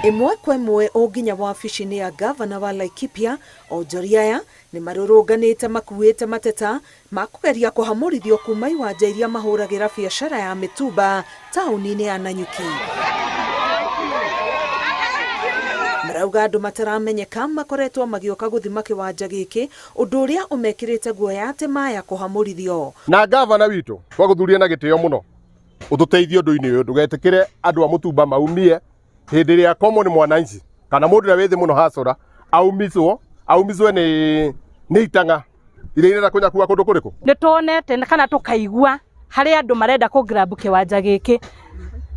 Ĩmwe kwa ĩmwe o nginya wabici-inĩ ya ngavana wa Laikipia, onjoria aya nĩ marũrũnganĩte makuĩte mateta ma kũgeria kũhamũrithio kuma iwanja iria mahũragĩra biacara ya mĩtumba taũni-inĩ ya Nanyuki. Marauga andũ mataramenyeka makoretwo magĩũka gũthima kĩwanja gĩkĩ, ũndũ ũrĩa ũmekĩrĩte guoya atĩ maya kũhamũrithio. Na ngavana witũ twagũthuria na gĩtĩo mũno ũtũteithie ũndũ-inĩ ũyũ, ndũgetĩkĩre andũ a mũtumba maumie hĩndĩ ĩrĩa common mwananchi kana mũndũ ũrĩa wĩ thĩ mũno hacora aumizwo aumizwe nĩ nĩ itang'a iria irenda kũnyakua kũndũ kũrĩkũ. Nĩ tuonete kana tũkaigua harĩ andũ marenda kũ grab kĩwanja gĩkĩ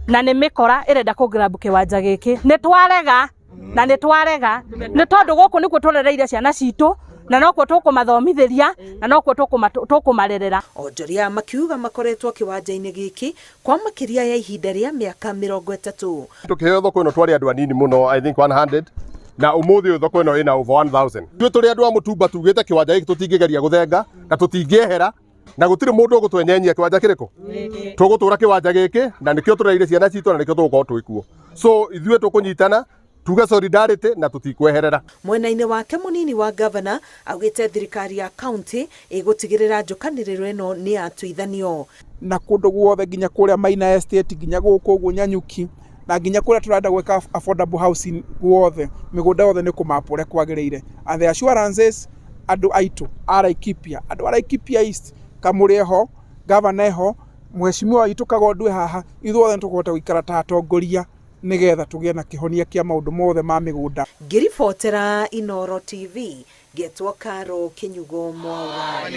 na nĩ mĩkora ĩrenda kũ grab kĩwanja gĩkĩ. Nĩ twarega na nĩ twarega nĩ tondũ gũkũ nĩkuo tũrereire ciana citũ na nokuo tũkũmathomithĩria na nokuo tũkũmarerera. Onjoria makiuga makoretwo kĩwanja-inĩ gĩkĩ kwa makĩria ya ihinda rĩa mĩaka 30. Tũkĩheo thoko ĩno twarĩ andũ anini mũno, I think 100, na ũmũthĩ ũyũ thoko ĩno ĩna over 1000. Ithuĩ tũrĩ andũ a mũtumba tugĩte kĩwanja gĩkĩ tũtingĩgeria gũthenga na tũtingĩehera na gũtirĩ mũndũ ũgũtwenyenyia kĩwanja kĩrĩkũ. Tũgũtũra kĩwanja gĩkĩ na nĩkĩo tũrereire ciana citũ na nĩkĩo tũgũkorwo twĩ kuo. So ithuĩ tũkũnyitana tuge solidarity na tũtikweherera. Mwena-inĩ wake mũnini wa ngavana augĩte thirikari ya county ĩgũtigĩrĩra njũkanĩrĩro ĩno nĩ yatuithanio. Na kũndũ guothe nginya kũrĩa Maina Estate nginya gũkũ ũguo Nyanyuki na nginya kũrĩa tũrenda gwĩka affordable housing guothe mĩgũnda yothe nĩ kũmapwo ũrĩa kwagĩrĩire. And the assurances andũ aitũ a Laikipia, andũ a Laikipia East, Kamũrĩ eho, Gavana eho, Mheshimiwa witũ Kagondu e haha, ithuothe nĩ tũkũhota gũikara ta atongoria nĩgetha tũgĩe na kĩhonia kĩa maũndũ mothe ma mĩgũnda. Ngĩribotera Inooro TV, ngetwo Caro Kĩnyugo Mwaura.